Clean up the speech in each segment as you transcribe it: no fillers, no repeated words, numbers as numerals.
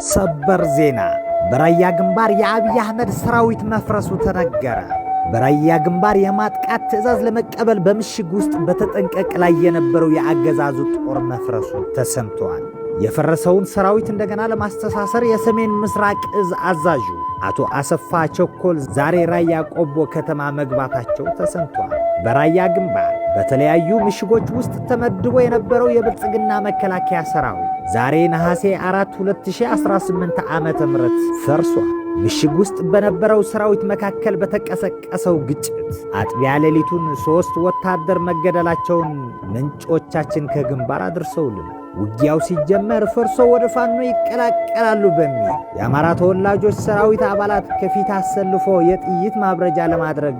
ሰበር ዜና! በራያ ግንባር የአብይ አህመድ ሰራዊት መፍረሱ ተነገረ። በራያ ግንባር የማጥቃት ትዕዛዝ ለመቀበል በምሽግ ውስጥ በተጠንቀቅ ላይ የነበረው የአገዛዙ ጦር መፍረሱ ተሰምቷል። የፈረሰውን ሰራዊት እንደገና ለማስተሳሰር የሰሜን ምስራቅ እዝ አዛዡ አቶ አሰፋ ቸኮል ዛሬ ራያ ቆቦ ከተማ መግባታቸው ተሰምቷል። በራያ ግንባር በተለያዩ ምሽጎች ውስጥ ተመድቦ የነበረው የብልጽግና መከላከያ ሰራዊት ዛሬ ነሐሴ 4 2018 ዓ.ም ፈርሷል። ምሽግ ውስጥ በነበረው ሰራዊት መካከል በተቀሰቀሰው ግጭት አጥቢያ ሌሊቱን 3 ወታደር መገደላቸውን ምንጮቻችን ከግንባር አድርሰውልናል። ውጊያው ሲጀመር ፈርሶ ወደ ፋኖ ይቀላቀላሉ በሚል የአማራ ተወላጆች ሰራዊት አባላት ከፊት አሰልፎ የጥይት ማብረጃ ለማድረግ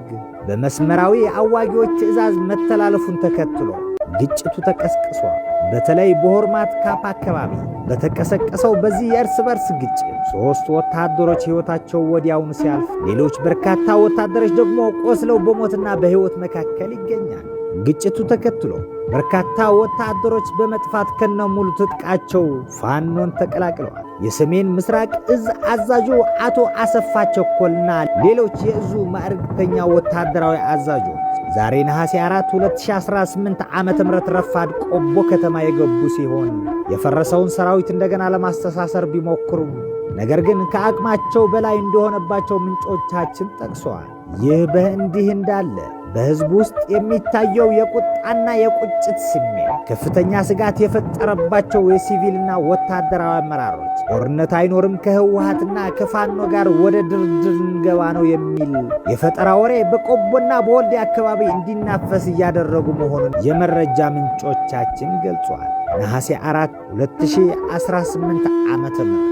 በመስመራዊ አዋጊዎች ትዕዛዝ መተላለፉን ተከትሎ ግጭቱ ተቀስቅሷል። በተለይ በሆርማት ካፕ አካባቢ በተቀሰቀሰው በዚህ የእርስ በርስ ግጭት 3 ወታደሮች ሕይወታቸው ወዲያውኑ ሲያልፍ፣ ሌሎች በርካታ ወታደሮች ደግሞ ቆስለው በሞትና በሕይወት መካከል ይገኛል። ግጭቱ ተከትሎ በርካታ ወታደሮች በመጥፋት ከነሙሉ ትጥቃቸው ፋኖን ተቀላቅለዋል። የሰሜን ምስራቅ እዝ አዛዡ አቶ አሰፋ ቸኮልና ሌሎች የእዙ ማዕረግተኛ ወታደራዊ አዛዦች ዛሬ ነሐሴ 4 2018 ዓ.ም ረፋድ ቆቦ ከተማ የገቡ ሲሆን የፈረሰውን ሰራዊት እንደገና ለማስተሳሰር ቢሞክሩም ነገር ግን ከአቅማቸው በላይ እንደሆነባቸው ምንጮቻችን ጠቅሰዋል። ይህ በእንዲህ እንዳለ በሕዝብ ውስጥ የሚታየው የቁጣና የቁጭት ስሜት ከፍተኛ ስጋት የፈጠረባቸው የሲቪልና ወታደራዊ አመራሮች ጦርነት አይኖርም፣ ከህወሓትና ከፋኖ ጋር ወደ ድርድር እንገባ ነው የሚል የፈጠራ ወሬ በቆቦና በወልዲያ አካባቢ እንዲናፈስ እያደረጉ መሆኑን የመረጃ ምንጮቻችን ገልጿል። ነሐሴ 4 2018 ዓ.ም።